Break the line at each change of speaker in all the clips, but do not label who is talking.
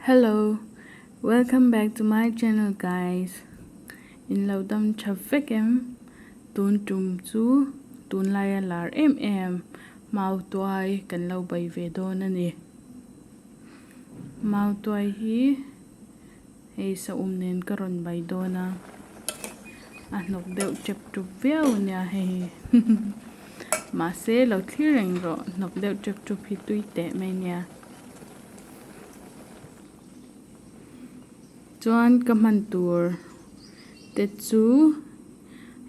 Hello welcome back to my channel guys in lo dam tha vek em tun tum chu tunlaia lar em em mautuai kan lo bei ve dawn a ni mautuai hi Hei saum nen ka rawn bai dawn a, a hnawk deuh tep tup viau a nia hei hi mahse lo thlir reng rawh hnawk deuh tep tup hi tui teh mai nia. Chuan ka hman tur te chu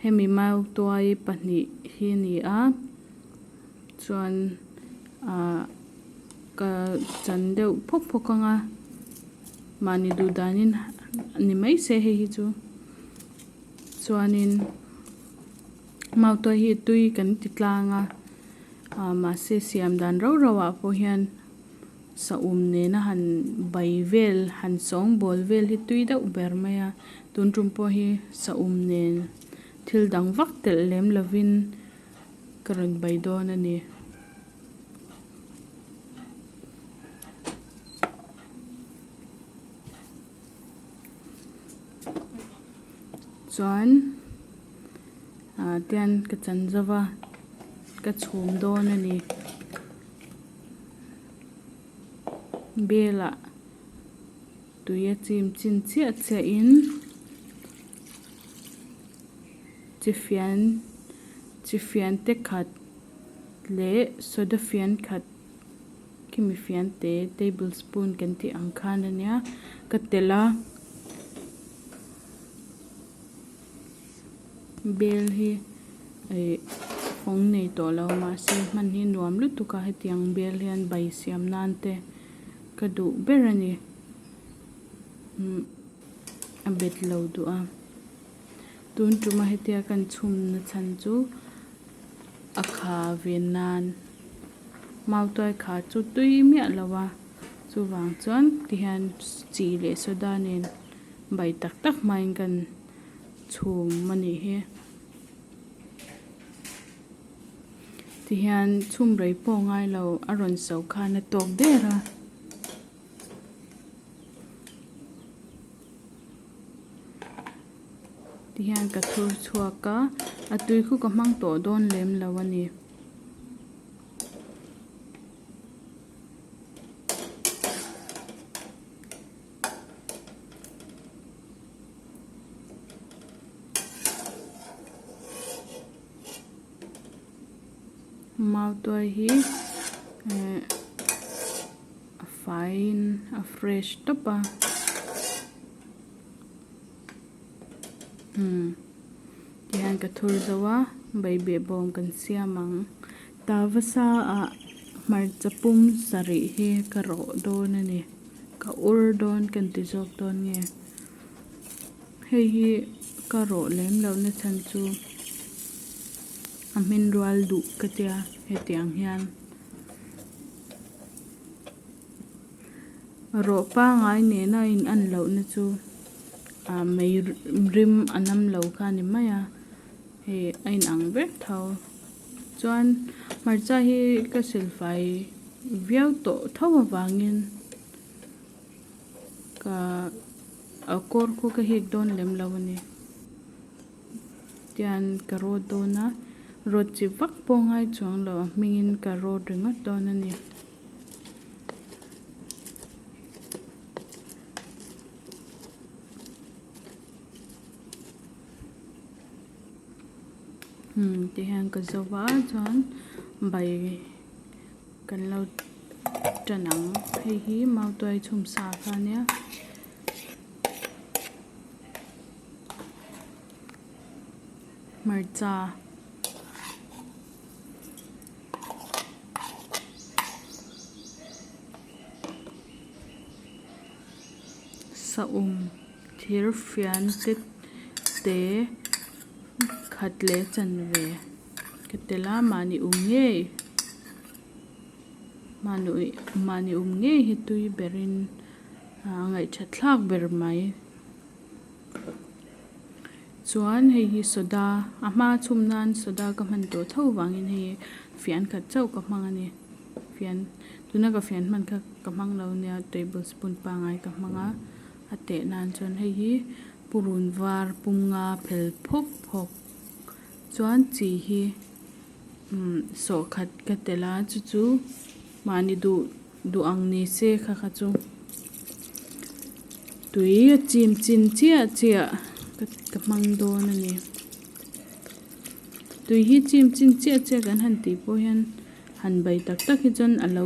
hemi mautuai pahnih hi a ni a chuan ah ka chan deuh phawk phawk ang a. Mahni duh danin ni mai se hei hi chu chuanin mautuai hi tui kan ti tlang a ah mahse siam dan rau rau ah pawh hian saum nena han bai vel han sawngbawl vel hi tui deuh ber mai a tun tum pawh hi saum nen thil dang vak telh lem lovin ka rawn bai dawn a ni. Chuan ah tian ka chan zo va ka chhum dawn a ni bel ah tui a chim chin chiah chiah in chi fian chi fian te khat leh soda fian khat. Khimi fian te table spoon kan tih ang khan ania ka telh a bel hi ih fawng nei tawh lo mahse hman hi nuam lutuk a hetiang bel hian bai siam nan te ka duh ber a ni umm a bet lo duh a tun tuma hetia kan chhum na chhan chu a kha ve nan. Mautuai kha chu tui miah lo a, chuvang chuan tihian chi leh soda nen bai tak tak hmain kan chhum a nih hi. Tihian chhum rei pawh ngai lo a rawn so khan a tawk der a. Tihian ka thur chhuak a, a tui khu ka hmang tawh dawn lem lo a ni. Mautuai hi eh a faiin a fresh tawp a umm tihian ka thur zo a baibeh bawm kan siam ang tava sa ah hmarcha pum sarih hi ka rawh dawn a ni ka ur dawn kan ti zawk dawn nge hei hi ka rawh lem loh na chhan chu a hmin rual duh ka tia hetiang hian. Rawh pangai nena a in an lohna chu ah mei rim a nam lo kha a ni mai a hei a in ang vek tho chuan hmarcha hi ka silfai viau tawh tho avangin ka a kawr khu ka hik dawn lem lo a ni. Tian ka rawt dawn a, rawt chi vak pawh ngai chuang lo a hmingin ka rawt ringawt dawn a ni. Umm ti hian ka zo va chuan bai kan lo tan ang hei hi mautuai chhum sa kha ania. Hmarcha saum thir fian te te khat leh chanve ka tel a mahni um ngei mahni um ngei hi tui berin a ngaihthat thlak ber mai. Chuan hei hi soda a hma chhum nan soda ka hman tawh tho vangin hei fian khat chauh ka hmang a ni fian Tuna ka fian hman kha ka hmang lo nia table spoon pangai ka hmang a a teh nan chuan hei hi purun var pum nga phel phawk phawk chuan chi hi umm sawhkhat ka telh a chu chu mahni duh duh ang ni se kha kha chu tui a chim chin chiah chiah ka hmang dawn a ni. Tui hi chim chin chiah chiah kan han tih pawh hian han bai tak tak hi chuan a lo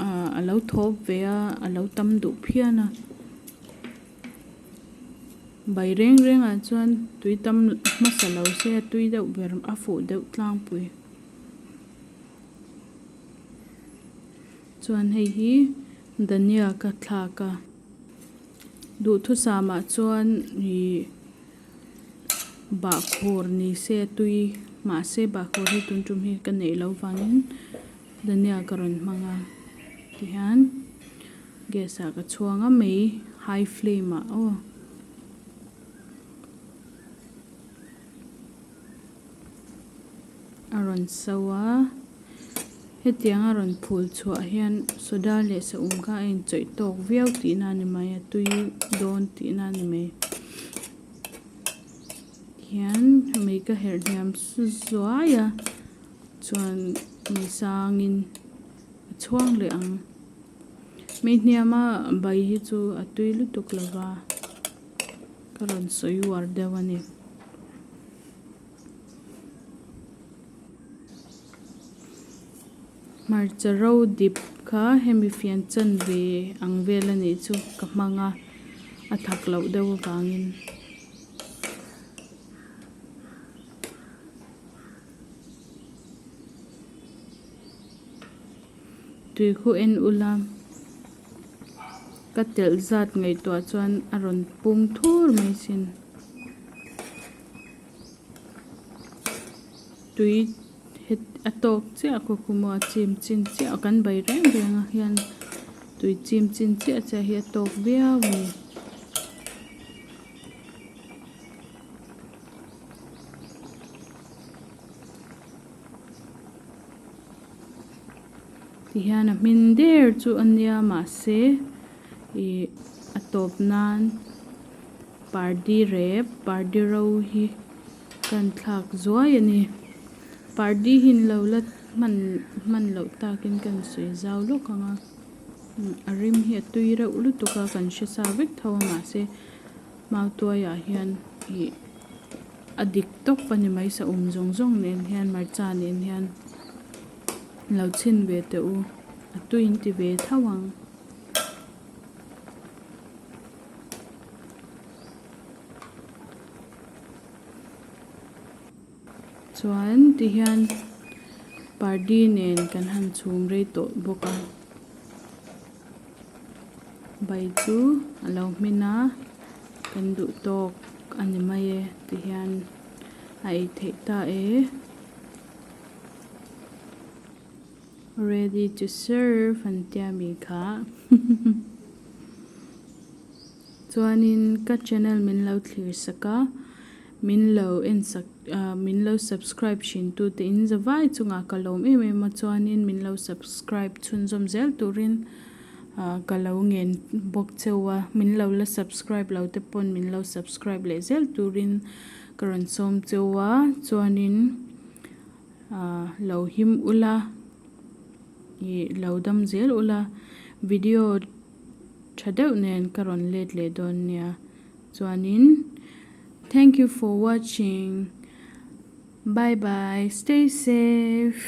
ah a lo thawp ve a a lo tam duh phian a bai reng reng ah chuan tui tam hmasa lo se a tui deuh ber a fuh deuh tlangpui chuan hei hi dhania ka thlak a duhthusam ah chuan ihh. Bahkhawr ni se a tui mahse bahkhawr hi tun tum hi ka neih loh vangin dhania ka rawn hmang a tihian gas ah ka chhuang a mei high flame ah aw. A rawn so a hetiang a rawn phul chhuah hian soda leh saum kha a inchawih tawk viau tihna a ni mai a tui dawn tihna a ni mai hian mei ka herh hniam zuai a chuan mei sangin a chhuang leh ang mei hniama bai hi chu a tui lutuk lova ka rawn sawi uar deuh a ni. Hmarcha ro dip kha hemi fian chanve ang vel a nih chu ka hmang a a thak loh deuh avangin. Tui khu en ula ka telh zat ngaihtuah chuan a rawn pung thur mai sin. Tui het a tawk chiah khaw khum a chim chin chiah kan bai reng reng a hian tui chim chin chiah chiah hi a tawk viau a ni. Tihian a hmin der chu a nia mahse ih a tawp nan pardi rep pardi ro hi kan thlak zuai a ni pardi hi an lo la hman hman loh takin kan sawi zau lawk ang a a rim hi a tui reuh lutuk a kan hre sa vek tho a mahse mautuai ah hian ih a dik tawp a ni mai saum zawng zawng nen hian hmarcha nen hian lo chhin ve teh u a tui in ti ve tho ang. Chuan tihian pardi nen kan han chhum rei tawh bawk a bai chu a lo hmin a kan duh tawk a ni mai e tihian a ei theih ta e. Ready to serve an tia mi kha Chuanin ka channel min lo thlir sak a min lo en sak ah min lo subscribe thin tu te in zavai chungah ka lawm em em a chuanin min lo subscribe chhunzawm zel turin ah ka lo ngen bawk cheu a min lo la subscribe lo te pawn min lo subscribe leh zel turin ka rawn sawm cheu a chuanin. Ahh lo him ula ih lo dam zel ula video tha deuh nen ka rawn let leh dawn nia chuanin thank you for watching bye bye stay safe.